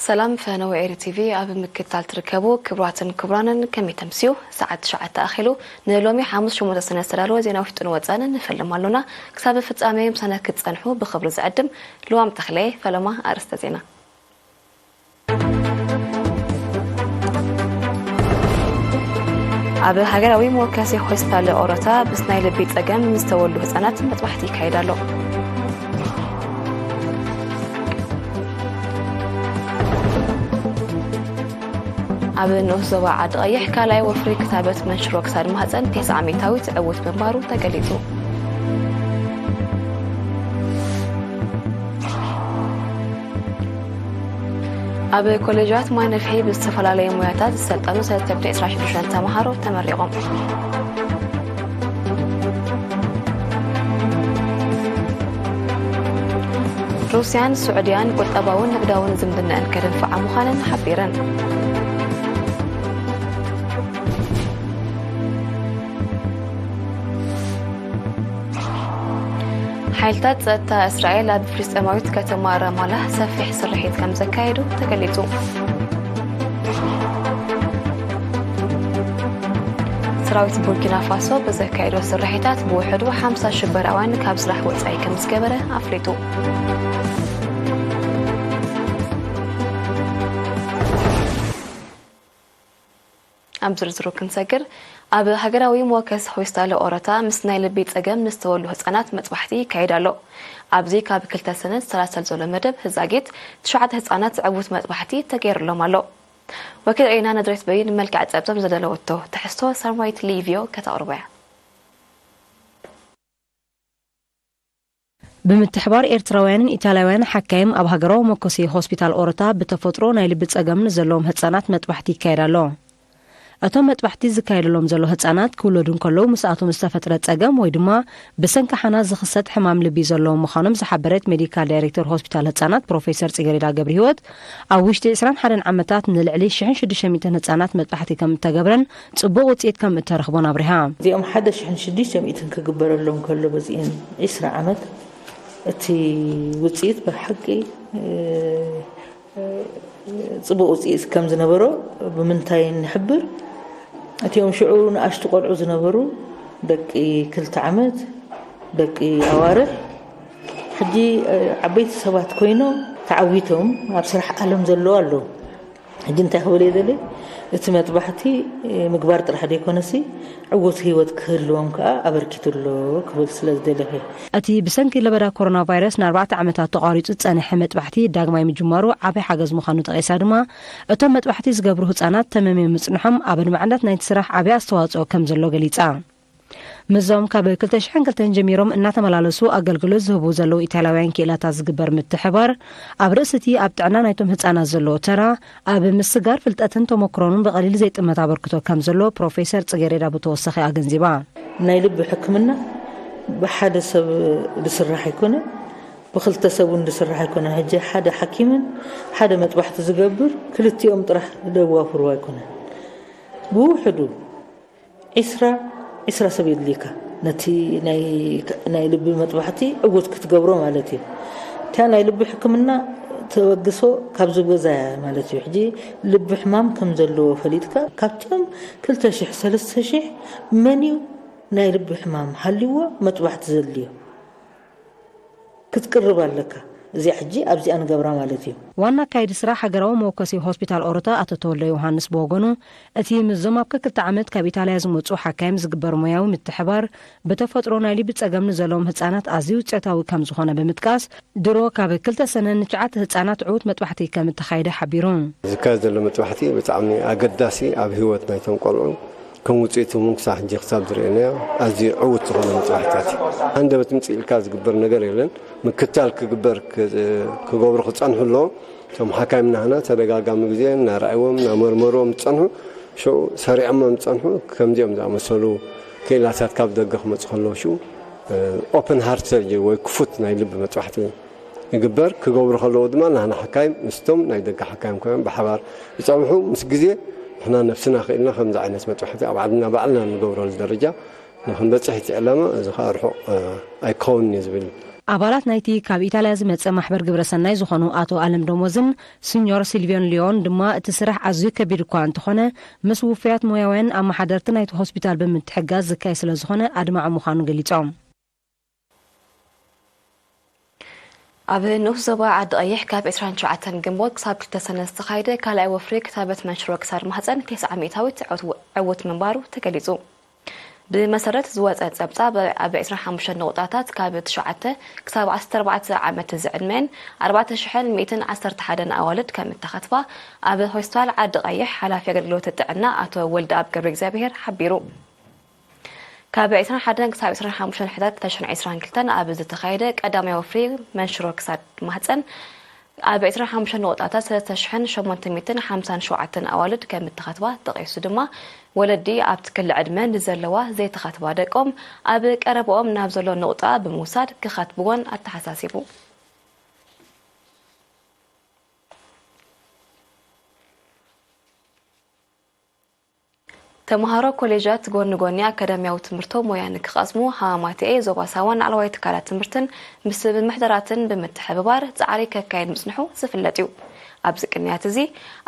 ሰላም ፈነወ ኤሪ ቲቪ ኣብ ምክትታል ትርከቡ ክቡራትን ክቡራንን፣ ከመይ ተምስዩ? ሰዓት ትሽዓተ ኣኺሉ። ንሎሚ ሓሙስ ሸሞንተ ሰነ ዝተዳለወ ዜናዊ ፍጡን ወጸን ንፈልም ኣሎና። ክሳብ ፍጻሜ ምሳና ክትጸንሑ ብኽብሪ ዝዕድም ልዋም ተኽለ። ፈለማ ኣርእስተ ዜና። ኣብ ሃገራዊ መወከሲ ሆስፒታል ኦሮታ ምስ ናይ ልቢ ጸገም ንዝተወልዱ ህጻናት መጥባሕቲ ይካየድ ኣሎ። ኣብ ንኡስ ዞባ ዓዲ ቀይሕ ካልኣይ ወፍሪ ክታበት መንሽሮ ክሳድ ማህፀን ተስዓ ሚእታዊት ዕውት ምንባሩ ተገሊጹ። ኣብ ኮሌጃት ማይ ነፍሒ ብዝተፈላለየ ሞያታት ዝሰልጠኑ ሰለስተ ሚእቲ ዕስራን ሽዱሽተን ተምሃሮ ተመሪቖም። ሩስያን ስዑድያን ቁጠባውን ንግዳውን ዝምድናኣን ከደንፍዓ ምዃነን ሓቢረን። ሓይልታት ጸጥታ እስራኤል ኣብ ፍልስጤማዊት ከተማ ራማላህ ሰፊሕ ስርሒት ከም ዘካየዱ ተገሊጹ። ሰራዊት ቡርኪና ፋሶ ብዘካየዶ ስርሒታት ብውሕዱ ሓምሳ ሽበራውያን ካብ ስራሕ ወጻኢ ከም ዝገበረ ኣፍሊጡ። ኣብ ዝርዝሩ ክንሰግር፣ ኣብ ሃገራዊ መወከሲ ሆስፒታል ኦረታ ምስ ናይ ልቢ ጸገም ንዝተወልዱ ህጻናት መጥባሕቲ ይካየድ ኣሎ። ኣብዚ ካብ ክልተ ሰነ ዝሰላሰል ዘሎ መደብ ህዛጌት ትሽዓተ ህጻናት ዕዉት መጥባሕቲ ተገይርሎም ኣሎ። ወኪል ዒና ነድሬት በይን መልክዕ ጸብጸብ ዘዳለወቶ ትሕዝቶ ሳምራዊት ሊቪዮ ከተቕርቦ እያ። ብምትሕባር ኤርትራውያንን ኢታልያውያን ሓካይም ኣብ ሃገራዊ መኮሲ ሆስፒታል ኦረታ ብተፈጥሮ ናይ ልቢ ጸገም ንዘለዎም ህጻናት መጥባሕቲ ይካየድ ኣሎ። እቶም መጥባሕቲ ዝካየደሎም ዘሎ ህጻናት ክውለዱ እንከለዉ ምስኣቶም ዝተፈጥረ ጸገም ወይ ድማ ብሰንኪ ሓና ዝኽሰት ሕማም ልቢ ዘለዎም ምዃኖም ዝሓበረት ሜዲካል ዳይሬክተር ሆስፒታል ህጻናት ፕሮፌሰር ጽጌሬዳ ገብረህይወት፣ ኣብ ውሽጢ ዕስራን ሓደን ዓመታት ንልዕሊ ሽሕን ሽዱሽተ ሚእትን ህጻናት መጥባሕቲ ከም እተገብረን ጽቡቕ ውጽኢት ከም እተረኽቦን ኣብሪሃ። እዚኦም ሓደ ሽሕን ሽዱሽተ ሚእትን ክግበረሎም ከሎ በዚአን ዕስራ ዓመት እቲ ውጽኢት ብሓቂ፣ እ፣ ጽቡቕ ውጽኢት ከም ዝነበሮ ብምንታይ ንሕብር? እቲኦም ሽዑ ንኣሽቱ ቆልዑ ዝነበሩ ደቂ ክልተ ዓመት፣ ደቂ ኣዋርሕ፣ ሕጂ፣ እ፣ ዓበይቲ ሰባት ኮይኖም ተዓዊቶም ኣብ ስራሕ ዓለም ዘለዉ ኣለዉ። ሕጂ እንታይ ክብል እየ ደልየ? እቲ መጥባሕቲ፣ እ፣ ምግባር ጥራሕ ዘይኮነሲ ዕዉት ህይወት ክህልዎም ከኣ ኣበርኪቱ ኣሎ ክብል ስለ ዝደለኹ እየ። እቲ ብሰንኪ ለበዳ ኮሮና ቫይረስ ንኣርባዕተ ዓመታት ተቋሪጹ ዝጸንሐ መጥባሕቲ ዳግማይ ምጅማሩ ዓቢ ሓገዝ ምዃኑ ጠቒሳ ድማ፣ እቶም መጥባሕቲ ዝገብሩ ህጻናት ተመምዮም ምጽንሖም ኣብ ኣድማዕነት ናይቲ ስራሕ ዓቢ ኣስተዋጽኦ ከም ዘሎ ገሊጻ። ምስዞም ካብ ክልተ ሽሕን ክልተን ጀሚሮም እናተመላለሱ ኣገልግሎት ዝህቡ ዘለዉ ኢታልያውያን ክኢላታት ዝግበር ምትሕባር፣ ኣብ ርእሲ እቲ ኣብ ጥዕና ናይቶም ህጻናት ዘለዎ ተራ፣ ኣብ ምስጋር ፍልጠትን ተመክሮን ብቐሊል ዘይጥመት ኣበርክቶ ከም ዘሎ ፕሮፌሰር ጽጌሬዳ ብተወሳኺ ኣገንዚባ። ናይ ልቢ ሕክምና ብሓደ ሰብ ዝስራሕ ኣይኮነን፣ ብኽልተ ሰብ እውን ዝስራሕ ኣይኮነን። ሕጂ ሓደ ሓኪምን ሓደ መጥባሕቲ ዝገብር ክልቲኦም ጥራሕ ዘዋፍሩ ኣይኮነን። ብውሕዱ ዒስራ፣ ዒስራ ሰብ የድልየካ ነቲ ናይ፣ ናይ ልቢ መጥባሕቲ ዕዉት ክትገብሮ ማለት እዩ። እታ ናይ ልቢ ሕክምና ተበግሶ ካብ ዝበዛ እያ ማለት እዩ። ሕጂ ልቢ ሕማም ከም ዘለዎ ፈሊጥካ ካብቶም ክልተ ሽሕ፣ ሰለስተ ሽሕ መን እዩ ናይ ልቢ ሕማም ሃልይዎ መጥባሕቲ ዘድልዮ? ክትቅርብ ኣለካ። እዚኣ ሕጂ ኣብዚኣ ንገብራ ማለት እዩ። ዋና ኣካይዲ ስራሕ ሃገራዊ መወከሲ ሆስፒታል ኦሮታ ኣቶ ተወልደ ዮሃንስ ብወገኑ፣ እቲ ምስዞም ኣብ ከክልተ ዓመት ካብ ኢታልያ ዝመጹ ሓካይም ዝግበር ሞያዊ ምትሕባር ብተፈጥሮ ናይ ልቢ ጸገም ንዘለዎም ህጻናት ኣዝዩ ውጽኢታዊ ከም ዝኾነ ብምጥቃስ፣ ድሮ ካብ ክልተ ሰነ ንትሽዓተ ህጻናት ዕዉት መጥባሕቲ ከም እተኻየደ ሓቢሩ። ዝካየድ ዘሎ መጥባሕቲ ብጣዕሚ ኣገዳሲ፣ ኣብ ህይወት ናይቶም ቆልዑ ከም ውጽኢቱ እውን ክሳብ ሕጂ ክሳብ ዝረኣናዮ ኣዝዩ ዕዉት ዝኾነ መጥባሕትታት እዩ። ሃንደበት ምጽእ ኢልካ ዝግበር ነገር የለን። ምክትታል ክግበር ክ-፣ ክገብሩ ክጸንሑ ኣለዎም። እቶም ሓካይም ናህና ተደጋጋሚ ግዜ እናረኣይዎም እናመርመርዎም ዝጸንሑ፣ ሽዑ ሰሪዖም ዝጸንሑ ከምዚኦም ዝኣመሰሉ ክኢላታት ካብ ደገ ክመጹ ከለዉ ሽዑ፣ እ፣ ኦፕን ሃርት ሰርጀሪ ወይ ክፉት ናይ ልቢ መጥባሕቲ ይግበር። ክገብሩ ከለዉ ድማ ናህና ሓካይም ምስቶም ናይ ደገ ሓካይም ኮይኖም ብሓባር ይጸብሑ። ምስ ግዜ ንሕና ነብስና ክኢልና ከምዚ ዓይነት መጥባሕቲ ኣብ ዓድና ባዕልና ንገብረሉ ደረጃ ንክንበጽሕ እቲ ዕላማ፣ እዚ ከኣ ርሑቕ፣ እ፣ ኣይክኸውንን እዩ ዝብል ኣባላት ናይቲ ካብ ኢጣልያ ዝመጸ ማሕበር ግብረ ሰናይ ዝኾኑ ኣቶ ኣለም ደሞዝን ስኞር ሲልቪዮን ሊዮን ድማ፣ እቲ ስራሕ ኣዝዩ ከቢድ እኳ እንተኾነ፣ ምስ ውፉያት ሞያውያን ኣመሓደርቲ ናይቲ ሆስፒታል ብምትሕጋዝ ዝካየድ ስለ ዝኾነ ኣድማዒ ምዃኑ ገሊጾም። ኣብ ንኡስ ዞባ ዓዲ ቀይሕ ካብ ዕስራን ትሽዓተን ግንቦት ክሳብ ክልተ ሰነ ዝተኻየደ ካልኣይ ወፍሪ ክታበት መንሽሮ ክሳድ ማህፀን ተስዓ ሚእታዊት ዕውት ምንባሩ ተገሊፁ። ብመሰረት ዝወፀ ፀብፃብ፣ ኣብ ዕስራን ሓሙሽተን ነቑጣታት ካብ ትሽዓተ ክሳብ ዓሰርተ ኣርባዕተ ዓመት ዝዕድመን ኣርባዕተ ሽሕን ሚእትን ዓሰርተ ሓደን ኣዋልድ ከም እተኸትባ ኣብ ሆስፒታል ዓዲ ቀይሕ ሓላፊ ኣገልግሎት ጥዕና ኣቶ ወልደኣብ ገብረ እግዚኣብሔር ሓቢሩ። ካብ ዕስራን ሓደን ክሳብ ዕስራን ሓሙሽተን ሕዳር ክልተ ሽሕን ዕስራን ክልተን ኣብ ዝተኻየደ ቀዳማይ ወፍሪ መንሽሮ ክሳድ ማህፀን፣ ኣብ ዕስራን ሓሙሽተን ነቑጣታት ሰለስተ ሽሕን ሸሞንተ ሚእትን ሓምሳን ሸውዓተን ኣዋልድ ከም እተኸትባ ጠቒሱ ድማ፣ ወለዲ ኣብቲ ክሊ ዕድመ ንዘለዋ ዘይተኸትባ ደቆም ኣብ ቀረባኦም ናብ ዘሎ ነቑጣ ብምውሳድ ክኸትብወን ኣተሓሳሲቡ። ተምሃሮ ኮሌጃት ጎኒ ጎኒ ኣካዳሚያዊ ትምህርቶም ሞያ ንክቐስሙ ሃማማተኤ ዞባ ሳዋን ላዕለዋይ ትካላት ትምህርትን ምስ ምምሕዳራትን ብምትሕብባር ጻዕሪ ከካየድ ምጽንሑ ዝፍለጥ እዩ። ኣብዚ ቅንያት እዚ፣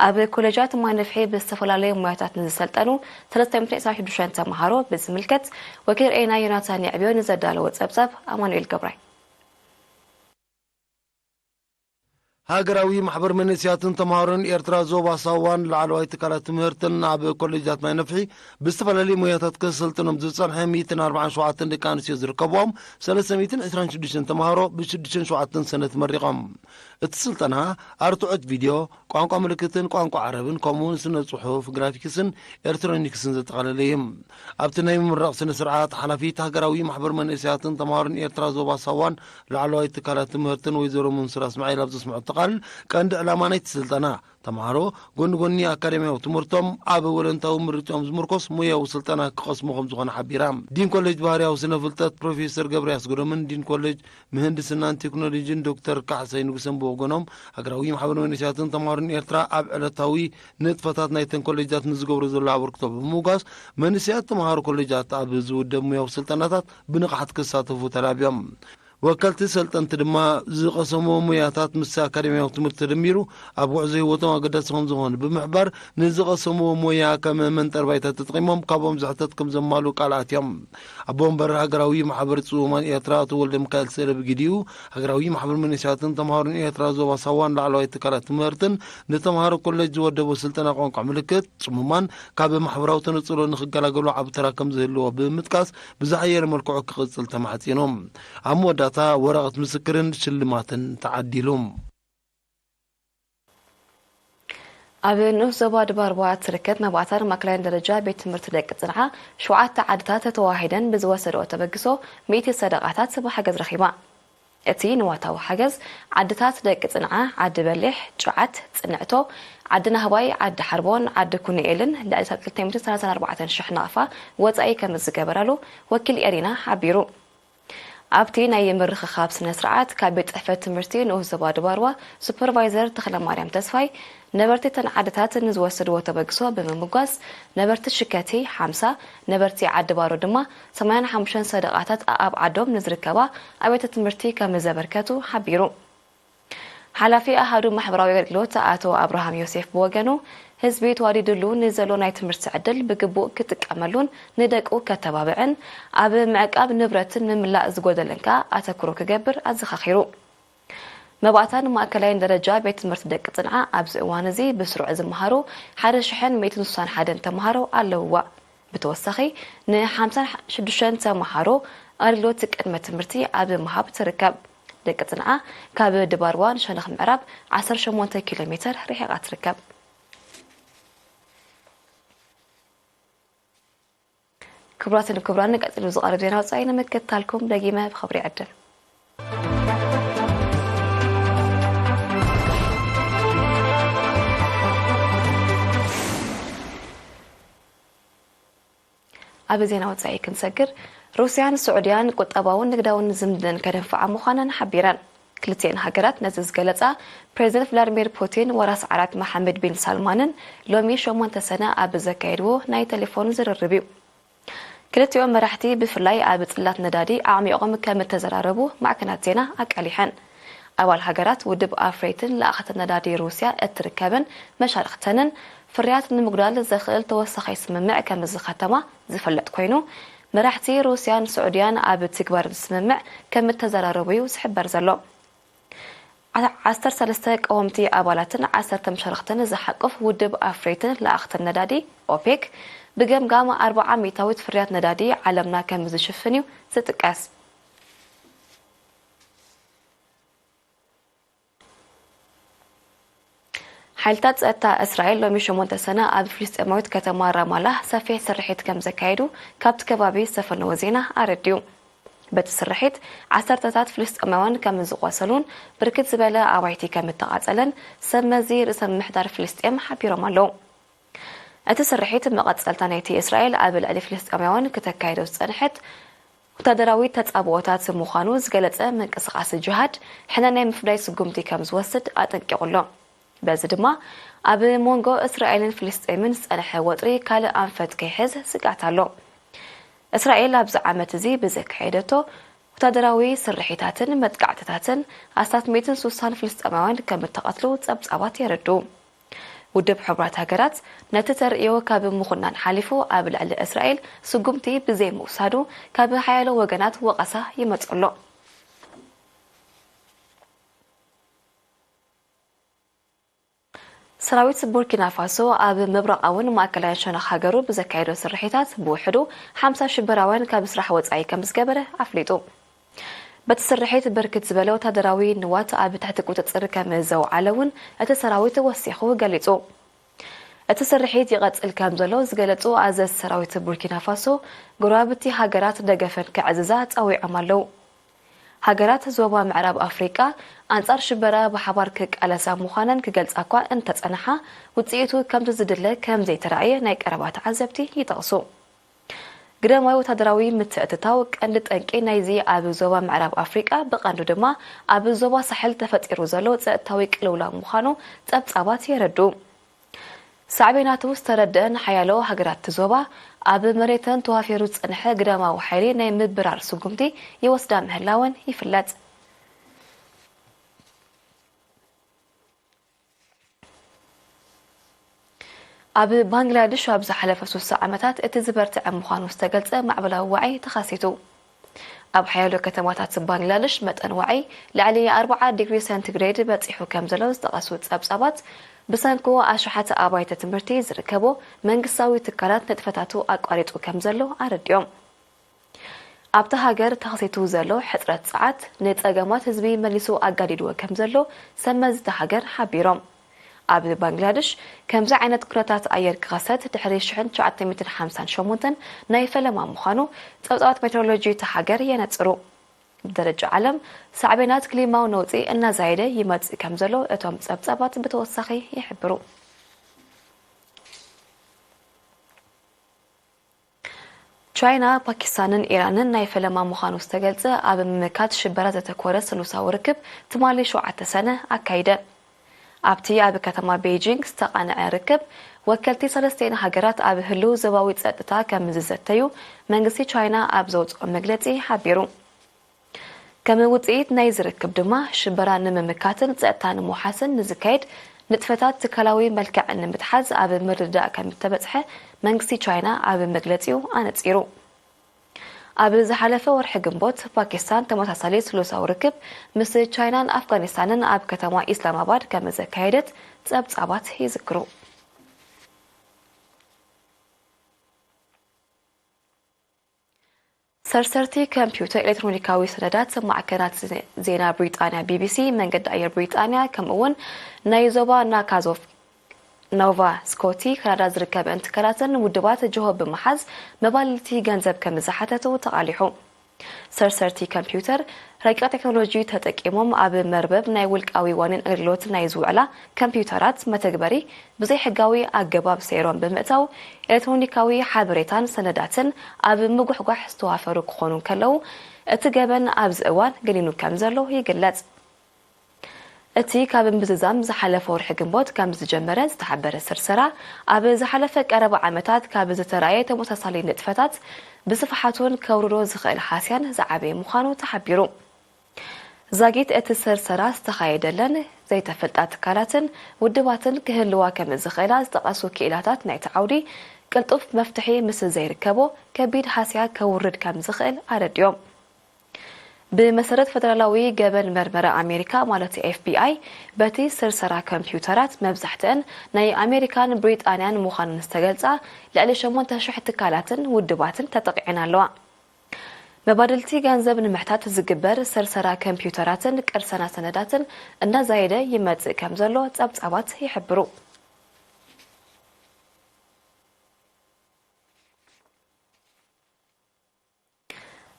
ኣብ ኮሌጃት ማይ ነፍሒ ብዝተፈላለዩ ሞያታት ንዝሰልጠኑ ሰለስተ ሚእትን ዕስራን ሽዱሽተን ተምሃሮ ብዝምልከት፣ ወኪል ሬና ዮናታን የዕብዮ ንዘዳለዎ ጸብጻብ ኣማኑኤል ገብራይ። ሃገራዊ ማሕበር መንእሰያትን ተምሃሮን ኤርትራ ዞባ ሳዋን ላዕለዋይ ትካላት ትምህርትን ኣብ ኮሌጃት ማይ ነፍሒ ብዝተፈላለዩ ሞያታት ከሰልጥኖም ዝጸንሐ ሚእትን ኣርባዓን ሸውዓተን ደቂ ኣንስትዮ ዝርከብዎም ሰለስተ ሚእትን ዕስራን ሽዱሽተን ተምሃሮ ብሽዱሽተን ሸውዓተን ሰነ ተመሪቖም። እቲ ስልጠና ኣርትዖት ቪድዮ፣ ቋንቋ ምልክትን ቋንቋ ዓረብን፣ ከምኡውን ስነ ጽሑፍ፣ ግራፊክስን ኤሌክትሮኒክስን ዘጠቓለለ እዩ። ኣብቲ ናይ ምምራቕ ስነ ስርዓት፣ ሓላፊት ሃገራዊ ማሕበር መንእሰያትን ተምሃሮን ኤርትራ ዞባ ሳዋን ላዕለዋይ ትካላት ትምህርትን ወይዘሮ መንሱራ እስማዒል ኣብ ዘስምዐቶ ቃል፣ ቀንዲ ዕላማ ናይቲ ስልጠና፣ ተምሃሮ ጎኒ ጎኒ ኣካዳሚያዊ ትምህርቶም ኣብ ወለንታዊ ምርጫኦም ዝምርኮስ ሞያዊ ስልጠና ክቐስሙ ከም ዝኾነ ሓቢራ። ዲን ኮሌጅ ባህርያዊ ስነ ፍልጠት ፕሮፌሰር ገብረ ኣስገዶምን ዲን ኮሌጅ ምህንድስናን ቴክኖሎጂን ዶክተር ካሕሳይ ንጉሰን ብወገኖም፣ ሃገራዊ ማሕበር መንእሰያትን ተምሃሮን ኤርትራ ኣብ ዕለታዊ ንጥፈታት ናይተን ኮሌጃት ንዝገብሮ ዘሎ ኣበርክቶ ብምምጓስ፣ መንእሰያት ተምሃሮ ኮሌጃት ኣብ ዝውደብ ሞያዊ ስልጠናታት ብንቕሓት ክሳተፉ ተላብዮም። ወከልቲ ሰልጠንቲ ድማ፣ ዝቐሰምዎ ሞያታት ምስ ኣካደሚያዊ ትምህርቲ ተደሚሩ ኣብ ጉዕዞ ህይወቶም ኣገዳሲ ከም ዝኾነ ብምሕባር፣ ንዝቐሰምዎ ሞያ ከም መንጠር ባይታ ተጠቒሞም ካብኦም ዝሕተት ከም ዘማልኡ ቃል ኣትዮም። ኣቦ ወንበር ሃገራዊ ማሕበር ጽዉማን ኤርትራ ኣቶ ወልደ ሚካኤል ስእለ ብግዲኡ፣ ሃገራዊ ማሕበር መንእሰያትን ተምሃሮን ኤርትራ ዞባ ሳዋን ላዕለዋይ ትካላት ትምህርትን ንተምሃሮ ኮሌጅ ዝወደቦ ስልጠና ቋንቋ ምልክት፣ ጽሙማን ካብ ማሕበራዊ ተነጽሎ ንኽገላገሉ ዓቢ ተራ ከም ዝህልዎ ብምጥቃስ፣ ብዝሓየለ መልክዑ ክቕጽል ተማሕጺኑ። ኣብ መወዳእታ ወረቐት ምስክርን ሽልማትን ተዓዲሉ። ኣብ ንኡስ ዞባ ድባርዋ እትርከብ መባእታን ማእከላይን ደረጃ ቤት ትምህርቲ ደቂ ጽንዓ ሸውዓተ ዓድታት ተተዋሂደን ብዝወሰድኦ ተበግሶ ሚእቲ ሰደቓታት ብሓገዝ ረኺባ። እቲ ንዋታዊ ሓገዝ ዓድታት ደቂ ጽንዓ፣ ዓዲ በሊሕ፣ ጨዓት፣ ጽንዕቶ፣ ዓዲ ናህባይ፣ ዓዲ ሓርቦን ዓዲ ኩንኤልን ልዕሊ ክልተ ሚእትን ሰላሳን ኣርባዕተን ሽሕ ናቕፋ ወጻኢ ከም ዝገበራሉ ወኪል ኤሪና ሓቢሩ። ኣብቲ ናይ ምርኽኻብ ስነ ስርዓት ካብ ቤት ጽሕፈት ትምህርቲ ንኡስ ዞባ ድባርዋ ሱፐርቫይዘር ተኽለማርያም ተስፋይ፣ ነበርቲ እተን ዓድታት ንዝወሰድዎ ተበግሶ ብምምጓስ፣ ነበርቲ ሽከቲ ሓምሳ፣ ነበርቲ ዓዲ ባሮ ድማ ሰማንያን ሓሙሽተን ሰደቓታት ኣኣብ ዓዶም ንዝርከባ ኣብያተ ትምህርቲ ከም ዘበርከቱ ሓቢሩ። ሓላፊ ኣሃዱ ማሕበራዊ ኣገልግሎት ኣቶ ኣብርሃም ዮሴፍ ብወገኑ፣ ህዝቢ ተዋዲድሉ ንዘሎ ናይ ትምህርቲ ዕድል ብግቡእ ክጥቀመሉን ንደቁ ከተባብዕን፣ ኣብ ምዕቃብ ንብረትን ምምላእ ዝጎደለን ከኣ ኣተኩሮ ክገብር ኣዘኻኺሩ። መባእታን ማእከላይን ደረጃ ቤት ትምህርቲ ደቂ ጽንዓ ኣብዚ እዋን እዚ ብስሩዕ ዝመሃሩ ሓደ ሽሕን ሚእትን ስሳን ሓደን ተምሃሮ ኣለውዋ። ብተወሳኺ ንሓምሳን ሽዱሽተን ተምሃሮ ኣገልግሎት ቅድመ ትምህርቲ ኣብ ምሃብ ትርከብ። ደቂ ጽንዓ ካብ ድባርዋ ንሸነኽ ምዕራብ ዓሰርተ ሸሞንተ ኪሎ ሜተር ርሒቓ ትርከብ። ክቡራትን ክቡራን፣ ቀጺሉ ዝቐርብ ዜና ወጻኢ ንምክትታልኩም ደጊመ ብኽብሪ ይዕድም። ኣብ ዜና ወጻኢ ክንሰግር፣ ሩስያን ስዑድያን ቁጠባውን ንግዳውን ዝምድነን ከደንፍዓ ምዃነን ሓቢረን። ክልቲኤን ሃገራት ነዚ ዝገለጻ፣ ፕሬዚደንት ቭላድሚር ፑቲን ወራስ ዓራት መሓመድ ቢን ሳልማንን ሎሚ ሸሞንተ ሰነ ኣብ ዘካየድዎ ናይ ቴሌፎን ዝርርብ እዩ። ክልቲኦም መራሕቲ ብፍላይ ኣብ ጽላት ነዳዲ ኣዕሚቖም ከም እተዘራረቡ ማዕከናት ዜና ኣቃሊሐን። ኣባል ሃገራት ውድብ ኣፍረይትን ለኣኸትን ነዳዲ ሩስያ እትርከበን መሻርኽተንን ፍርያት ንምጉዳል ዘኽእል ተወሳኺ ስምምዕ ከም ዝኸተማ ዝፍለጥ ኮይኑ፣ መራሕቲ ሩስያን ስዑድያን ኣብ ትግባር ስምምዕ ከም እተዘራረቡ እዩ ዝሕበር ዘሎ። ዓሰርተ ሰለስተ ቀወምቲ ኣባላትን ዓሰርተ መሻርኽትን ዝሓቁፍ ውድብ ኣፍረይትን ለኣኽትን ነዳዲ ኦፔክ፣ ብገምጋም ኣርብዓ ሚእታዊት ፍርያት ነዳዲ ዓለምና ከም ዝሽፍን እዩ ዝጥቀስ። ሓይልታት ጸጥታ እስራኤል ሎሚ ሸሞንተ ሰነ ኣብ ፍልስጤማዊት ከተማ ራማላ ሰፊሕ ስርሒት ከም ዘካየዱ ካብቲ ከባቢ ዝተፈነወ ዜና ኣረድዩ። በቲ ስርሒት ዓሰርተታት ፍልስጤማውያን ከም ዝቖሰሉን ብርክት ዝበለ ኣባይቲ ከም እተቓጸለን ሰብ መዚ ርእሰ ምምሕዳር ፍልስጤም ሓቢሮም ኣለዉ። እቲ ስርሒት መቐጸልታ ናይቲ እስራኤል ኣብ ልዕሊ ፍልስጤማውያን ክተካይዶ ዝጸንሐት ወታደራዊ ተጻብኦታት ምዃኑ ዝገለጸ ምንቅስቓስ ጅሃድ ሕነ ናይ ምፍዳይ ስጉምቲ ከም ዝወስድ ኣጠንቂቑ ኣሎ። በዚ ድማ ኣብ መንጎ እስራኤልን ፍልስጤምን ዝጸንሐ ወጥሪ ካልእ ኣንፈት ከይሕዝ ስግኣት ኣሎ። እስራኤል ኣብዚ ዓመት እዚ ብዘካየደቶ ወታደራዊ ስርሒታትን መጥቃዕትታትን ኣስታት ሚእትን ሱሳን ፍልስጤማውያን ከም እተቐትሉ ጸብጻባት የረድኡ። ውድብ ሕቡራት ሃገራት ነቲ ተርእዮ ካብ ምኹናን ሓሊፉ ኣብ ልዕሊ እስራኤል ስጉምቲ ብዘይምውሳዱ ካብ ሓያሎ ወገናት ወቐሳ ይመጽእ ኣሎ። ሰራዊት ቡርኪና ፋሶ ኣብ ምብራቓውን ማእከላይን ሸነኽ ሃገሩ ብዘካየዶ ስርሒታት ብውሕዱ ሓምሳ ሽበራውያን ካብ ስራሕ ወጻኢ ከም ዝገበረ ኣፍሊጡ። በቲ ስርሒት ብርክት ዝበለ ወታደራዊ ንዋት ኣብ ትሕቲ ቁጽጽር ከም ዘውዓለ እውን እቲ ሰራዊት ወሲኹ ገሊጹ። እቲ ስርሒት ይቐጽል ከም ዘሎ ዝገለጹ ኣዘዝ ሰራዊት ቡርኪና ፋሶ፣ ጎረባብቲ ሃገራት ደገፈን ክዕዝዛ ጸዊዖም ኣለዉ። ሃገራት ዞባ ምዕራብ ኣፍሪቃ ኣንጻር ሽበራ ብሓባር ክቃለሳ ምዃነን ክገልጻ እኳ እንተጸንሓ፣ ውጽኢቱ ከምቲ ዝድለ ከም ዘይተራእየ ናይ ቀረባ ተዓዘብቲ ይጠቕሱ። ግዳማዊ ወታደራዊ ምትእትታው ቀንዲ ጠንቂ ናይዚ ኣብ ዞባ ምዕራብ ኣፍሪቃ ብቐንዱ ድማ ኣብ ዞባ ሳሕል ተፈጢሩ ዘሎ ጸጥታዊ ቅልውላው ምዃኑ ጸብጻባት የረድኡ። ሳዕቤናቱ ዝተረድአን ሓያሎ ሃገራት እቲ ዞባ ኣብ መሬተን ተዋፊሩ ዝጸንሐ ግዳማዊ ሓይሊ ናይ ምብራር ስጉምቲ ይወስዳ ምህላወን ይፍለጥ። ኣብ ባንግላድሽ ኣብ ዝሓለፈ ሶስተ ዓመታት እቲ ዝበርትዐ ምዃኑ ዝተገልጸ ማዕበላዊ ዋዒ ተኸሲቱ። ኣብ ሓያሎ ከተማታት ባንግላድሽ መጠን ዋዒ ልዕሊ ኣርብዓ ዲግሪ ሴንቲግሬድ በጺሑ ከም ዘሎ ዝጠቐሱ ጸብጻባት፣ ብሰንኩ ኣሽሓት ኣባይተ ትምህርቲ ዝርከቦ መንግስታዊ ትካላት ንጥፈታቱ ኣቋሪጹ ከም ዘሎ ኣረዲኦም። ኣብታ ሃገር ተኸሲቱ ዘሎ ሕጽረት ጸዓት ንጸገማት ህዝቢ መሊሱ ኣጋዲድዎ ከም ዘሎ ሰብ መዚ እታ ሃገር ሓቢሮም። ኣብ ባንግላድሽ ከምዚ ዓይነት ኩነታት ኣየር ክኸሰት ድሕሪ ሽሕን ትሽዓተ ሚእትን ሓምሳን ሸሞንተን ናይ ፈለማ ምዃኑ ጸብጻባት ሜትሮሎጂ እታ ሃገር የነጽሩ። ብደረጃ ዓለም ሳዕቤናት ክሊማዊ ነውጺ እናዛየደ ይመጽእ ከም ዘሎ እቶም ጸብጻባት ብተወሳኺ ይሕብሩ። ቻይና፣ ፓኪስታንን ኢራንን ናይ ፈለማ ምዃኑ ዝተገልጸ ኣብ ምምካት ሽበራ ዘተኮረ ስሉሳዊ ርክብ ትማሊ ሸውዓተ ሰነ ኣካይደን። ኣብቲ ኣብ ከተማ ቤይጂንግ ዝተቓንዐ ርክብ፣ ወከልቲ ሰለስቲኤን ሃገራት ኣብ ህልው ዞባዊ ጸጥታ ከም ዝዘተዩ መንግስቲ ቻይና ኣብ ዘውጽኦ መግለጺ ሓቢሩ። ከም ውጽኢት ናይዚ ርክብ ድማ ሽበራ ንምምካትን ጸጥታ ንምውሓስን ንዝካየድ ንጥፈታት ትካላዊ መልክዕ ንምትሓዝ ኣብ ምርድዳእ ከም እተበጽሐ መንግስቲ ቻይና ኣብ መግለጺኡ ኣነጺሩ። ኣብ ዝሓለፈ ወርሒ ግንቦት ፓኪስታን ተመሳሳሊ ስሉሳዊ ርክብ ምስ ቻይናን ኣፍጋኒስታንን ኣብ ከተማ ኢስላማባድ ከም ዘካየደት ጸብጻባት ይዝክሩ። ሰርሰርቲ ኮምፒውተር ኤሌክትሮኒካዊ ሰነዳት ማዕከናት ዜና ብሪጣንያ ቢቢሲ፣ መንገዲ ኣየር ብሪጣንያ፣ ከምኡ እውን ናይ ዞባ ናካዞፍ ኖቫ ስኮቲ ካናዳ ዝርከበን ትካላትን ውድባት ጅሆ ብምሓዝ መባልቲ ገንዘብ ከም ዝሓተቱ ተቓሊሑ። ሰርሰርቲ ኮምፒውተር ረቂቕ ቴክኖሎጂ ተጠቂሞም ኣብ መርበብ ናይ ውልቃዊ ዋኒን ኣገልግሎት ናይ ዝውዕላ ኮምፒውተራት መተግበሪ ብዘይሕጋዊ ኣገባብ ሰይሮም ብምእታው ኤሌክትሮኒካዊ ሓበሬታን ሰነዳትን ኣብ ምጉሕጓሕ ዝተዋፈሩ ክኾኑ ከለዉ እቲ ገበን ኣብዚ እዋን ገኒኑ ከም ዘሎ ይግለጽ። እቲ ካብ ምዝዛም ዝሓለፈ ወርሒ ግንቦት ከም ዝጀመረ ዝተሓበረ ስርሰራ፣ ኣብ ዝሓለፈ ቀረባ ዓመታት ካብ ዝተራእየ ተመሳሳሊ ንጥፈታት ብስፍሓቱን ከውርዶ ዝኽእል ሃስያን ዝዓበየ ምዃኑ ተሓቢሩ። ዛጊት እቲ ስርሰራ ዝተኻየደለን ዘይተፈልጣ ትካላትን ውድባትን ክህልዋ ከም ዝኽእላ ዝጠቐሱ ክኢላታት ናይቲ ዓውዲ፣ ቅልጡፍ መፍትሒ ምስ ዘይርከቦ ከቢድ ሃስያ ከውርድ ከም ዝኽእል ኣረዲኦም። ብመሰረት ፈደራላዊ ገበን መርመራ ኣሜሪካ ማለት ኤፍቢኣይ፣ በቲ ስርሰራ ኮምፒውተራት መብዛሕትአን ናይ ኣሜሪካን ብሪጣንያን ምዃነን ዝተገልጻ ልዕሊ ሸሞንተ ሽሕ ትካላትን ውድባትን ተጠቂዐን ኣለዋ። መባድልቲ ገንዘብ ንምሕታት ዝግበር ስርሰራ ኮምፒውተራትን ቅርሰና ሰነዳትን እናዛየደ ይመጽእ ከም ዘሎ ጸብጻባት ይሕብሩ።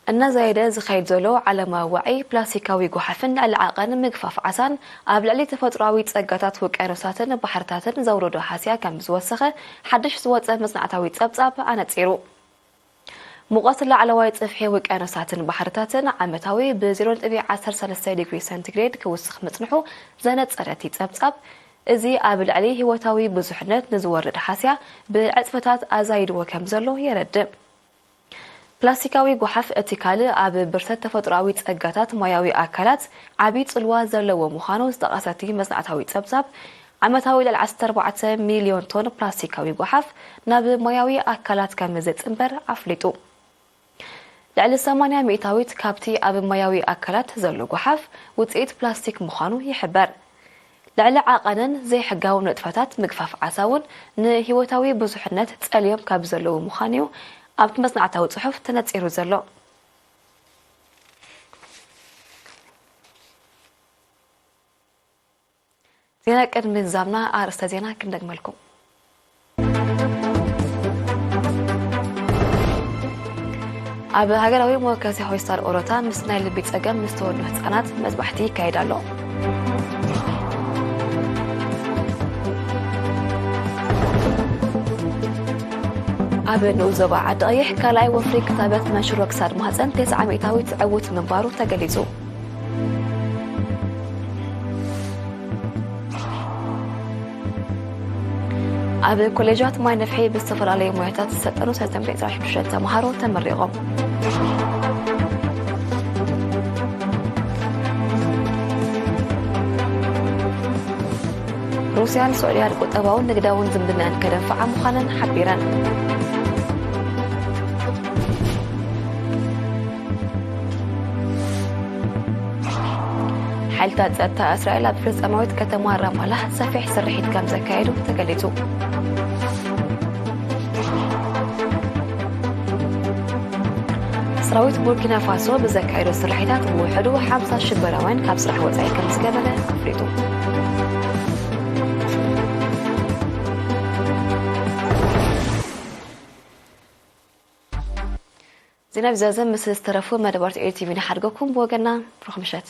እናዛየደ ዝኸይድ ዘሎ ዓለማዊ ዋዒ ፕላስቲካዊ ጓሓፍን ልዕሊ ዓቐን ምግፋፍ ዓሳን ኣብ ልዕሊ ተፈጥሮኣዊ ጸጋታት ውቅያኖሳትን ባሕርታትን ዘውረዶ ሃስያ ከም ዝወሰኸ ሓድሽ ዝወጸ መጽናዕታዊ ጸብጻብ ኣነጺሩ። ሙቐት ላዕለዋይ ጽፍሒ ውቅያኖሳትን ባሕርታትን ዓመታዊ ብ ዜሮ ነጥቢ ዓሰርተ ሰለስተ ዲግሪ ሰንቲግሬድ ክውስኽ ምጽንሑ ዘነጸረ እቲ ጸብጻብ፣ እዚ ኣብ ልዕሊ ህይወታዊ ብዙሕነት ንዝወርድ ሃስያ ብዕጽፍታት ኣዛይድዎ ከም ዘሎ የረድእ። ፕላስቲካዊ ጓሓፍ እቲ ካልእ ኣብ ብርሰት ተፈጥሮኣዊ ጸጋታት ማያዊ ኣካላት ዓቢ ጽልዋ ዘለዎ ምዃኑ ዝጠቐሰ እቲ መጽናዕታዊ ጸብጻብ፣ ዓመታዊ ልዕሊ ዓሰርተ ኣርባዕተ ሚልዮን ቶን ፕላስቲካዊ ጓሓፍ ናብ ማያዊ ኣካላት ከም ዝጽንበር ኣፍሊጡ። ልዕሊ ሰማንያ ሚእታዊት ካብቲ ኣብ ማያዊ ኣካላት ዘሎ ጓሓፍ ውጽኢት ፕላስቲክ ምዃኑ ይሕበር። ልዕሊ ዓቐንን ዘይሕጋዊ ንጥፈታት ምግፋፍ ዓሳ እውን ንህይወታዊ ብዙሕነት ጸልዮም ካብ ዘለዉ ምዃኑ እዩ ኣብቲ መጽናዕታዊ ጽሑፍ ተነጺሩ ዘሎ። ዜና ቅድሚ ምዝዛምና ኣርእስተ ዜና ክንደግመልኩም። ኣብ ሃገራዊ መወከሲ ሆስፒታል ኦሮታ ምስ ናይ ልቢ ጸገም ንዝተወልዱ ህጻናት መጥባሕቲ ይካየድ ኣሎ። ኣብ ንኡስ ዞባ ዓዲ ቀይሕ ካልኣይ ወፍሪ ክታበት መንሽሮ ክሳድ ማህጸን ተስዓ ሚእታዊት ዕዉት ምንባሩ ተገሊጹ። ኣብ ኮሌጃት ማይ ነፍሒ ብዝተፈላለዩ ሞያታት ዝሰልጠኑ ሰለስተ ሚእትን ዕስራን ሽዱሽተን ተምሃሮ ተመሪቖም። ሩስያን ስዑድያን ቁጠባውን ንግዳውን ዝምድናኣን ከደንፍዓ ምዃነን ሓቢረን። ሓይልታት ጸጥታ እስራኤል ኣብ ፍልስጤማዊት ከተማ ራማላህ ሰፊሕ ስርሒት ከም ዘካየዱ ተገሊጹ። ሰራዊት ቡርኪና ፋሶ ብዘካየዶ ስርሒታት ብውሕዱ ሓምሳ ሽበራውያን ካብ ስራሕ ወጻኢ ከም ዝገበረ ኣፍሊጡ። ዜና ብዛዘም ምስ ዝተረፉ መደባት ኤልቲቪ ንሓድገኩም። ብወገና ብሩኽ ምሸት።